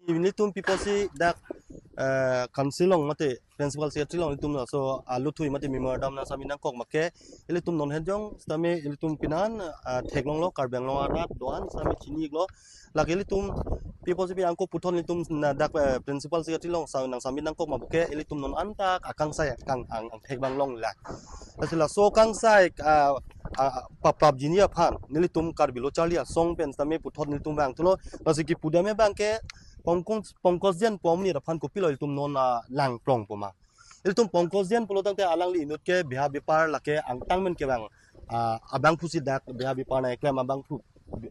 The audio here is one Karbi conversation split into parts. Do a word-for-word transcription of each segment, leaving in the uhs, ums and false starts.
Nelitum pi apotsi dak, eh, council along mate principal secretary along ilitum laso aluthui mate memorandum nangsamit nangkok ma ke, ilitum non het jong sitame ilitum pinan, ah, theklonglo, Karbi Anglong arat do-an sitame chini-iklo. Lake ilitum pi apotsi pi angko puthot ilitum na dak, eh, principal secretary along sa-, nangsamit nangkok ma pu ke, ilitum non anta akangsai akang ang, angthek abang longlo. Lasi laso akangsai, ah, ah, paprapjinji aphan nelitum Karbi Lo Charli Asong pen sitame puthot nelitum vangthulo. Lasi kipu dam abang ke Pongkos, Pongkos Jen pu amonit aphan kopilo ilitum non, ah, langplong pu ma. Ilitum Pongkos Jen pulo tangte alangli inut ke beha bepar lake angtan men kevang, ah, abangphu si dak beha bepar nangkeklem abangphu,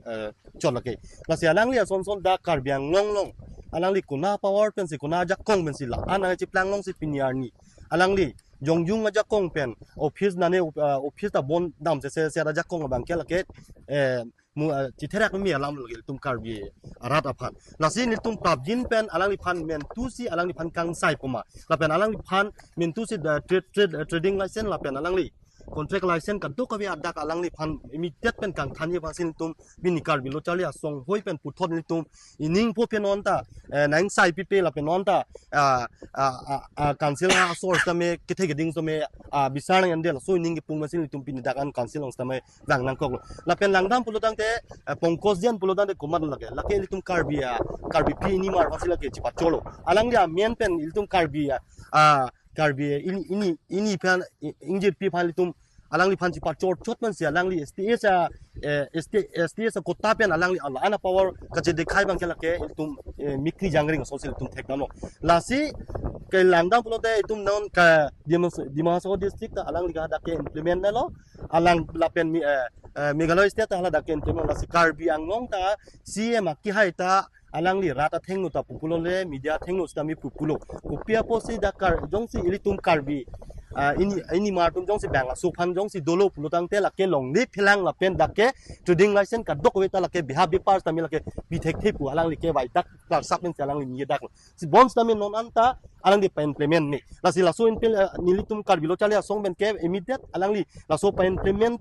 eh, chot lake. Lasi alangli asonson dak Karbi Anglong along alangli kona power pensi, kona ajakong pensi la-an nangchiplang longsi pini arni alangli jongjung ajakong pen office nane, uh, office ta bon dam se se se ajakong abang ke lake, eh, mu, uh, chitherak mi alam lake ilitum Karbi arat aphan. Lasi nelitum prapjin pen alangliphan mentusi alangliphan kangsai pu ma. Lapen alangliphan mentusi da trade, trade, uh, trading license lapen alangli contract license kadokave adak alangliphan immediate pen kangthanji aphansi nelitum pini Karbi Lo Charli Asong hoi pen puthot nelitum ining po pen non ta, eh, nangsai pipe lapen non ta, ah, ah, ah, ah, council asor sitame kethe keding sitame, ah, bisar nang-endel so ining kipung masi nelitum pini dak an council along sitame vang nangkoklo. Lapen langdam pulo tangte, eh, Pongkos Jen pulo tangte komat lake. Lake ilitum Karbi, ah, Karbipi inimar aphansi lake chipachorlo. Alangli amen pen ilitum Karbi, ah, ah, Karbi ini, ini, ini aphan, i-, ingjirpi aphan ilitum alangliphan chipachor chot pensi alangli S T S a, eh, S T, S T S a kota pen alangli ala-an apower kachedekhai abang ke lake ilitum, eh, mikri jangring asonsi ilitum thekdamlo. Lasi ke langdam pulote ilitum non ka Dima, Dima Hasao district ta alangli ke hadak ke implement nanglo. Alang lapen mi, eh, eh, Meghalaya state ta hala dak ke implement. Lasi Karbi Anglong ta C M akehai ta alangli rat athengno ta pu pulo le, media athengno sitame pu pulo. Kopi apotsi dak Kar-, jongsi ilitum Karbi, ah, ini, inimar atum jongsi bang aso aphan jongsi dolo pulo tangte lake longle phelang lapen dak ke trading license kadokave ta lake beha bepar sitame lake pi thekthe pu alangli ke vai dak klarsap pensi alangli ningje daklo. Si bon sitame non anta alangli pa-implement me. Lasi laso impl-, eh, nelitum Karbi Lo Charli Asong pen ke immediate alangli laso pa-implement,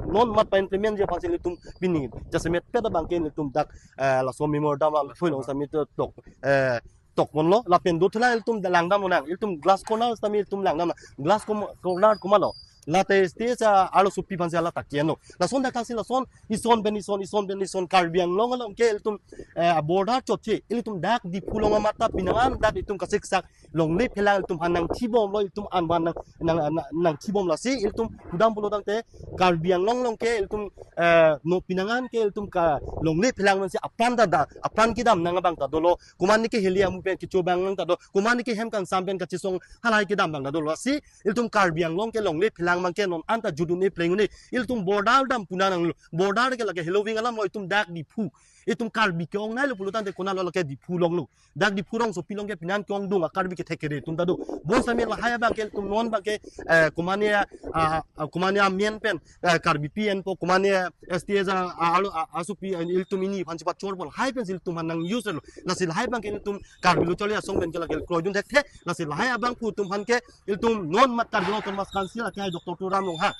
non mat pa-implementji aphansi nelitum pini jasemet pet abang ke nelitum dak, eh, laso memorandum alangli phone along sitame tok, eh, tokponlo lapen dothulang ilitum langdamlo nang, ilitum glass corner sitame ilitum langdam nang, glass com-, corner komatlo. Late stage a arlosopi aphansi hala ta ke-enlo. Lason dak thaksi lason ison pen ison, ison pen ison Karbi Anglong along ke ilitum, eh, border chotche. Ilitum dak Diphu along amat ta pinangan dak ilitum kasiksak longle phelang ilitum aphan nangthibomlo, ilitum anvan nang, nang, nang, nangthibom lasi ilitum pudam pulo tangte Karbi Anglong along ke ilitum, eh, non pinangan ke ilitum ke longle phelang pensi apran ta da, apran kedam nang abang ta dolo. Komatne ke heli amu pen kecho abang nang ta do. Komatne ke hem kangsam pen kachesong halahai kedam abang ta dolo. Lasi ilitum Karbi Anglong ke longle phelang abang ke non anta jut un-e pleng un-e. Ilitum border dam pu nanglo. Border ke lake heloving alamlo, itum dak Diphu. Itum Karbi ke-ongneilo pulo tangte konatlo lake Diphu alonglo. Dak Diphu rongsopi along ke pinan ke-ongdung a-Karbi kethek kere atum ta do. Bon sitame lahai abang ke ilitum non abang ke, eh, komatne a, a, a, komatne amen pen, eh, Karbipi enpo, komatne S T S a, a, alo, a, asopi, eh, ilitum ini aphan chipachorpo lahai pensi ilitum aphan nang-use lo. Lasi lahai abang ke ilitum Karbi Lo Charli Asong pen ke lake kroidun thekthe. Lasi lahai abangphu atum aphan ke ilitum non mat Karbi Anglong Autonomous Council akehai Doctor Tuliram Ronghang,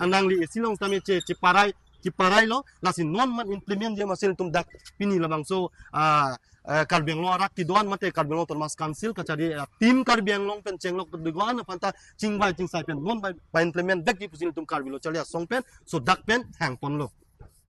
nangli isi along sitame che, cheparai, cheparailo, lasi non mat implementji masi ilitum dak pini labangso, ah, eh, Karbi Anglong arat kedo-an mate Karbi Anglong Autonomous Council kachari, ah, Team Karbi Anglong pen chenglok kedo-an aphan ta chingvai chingsai pen non bai, bai implement vekji pusi ilitum Karbi Lo Charli Asong pen so dak pen hangponlo.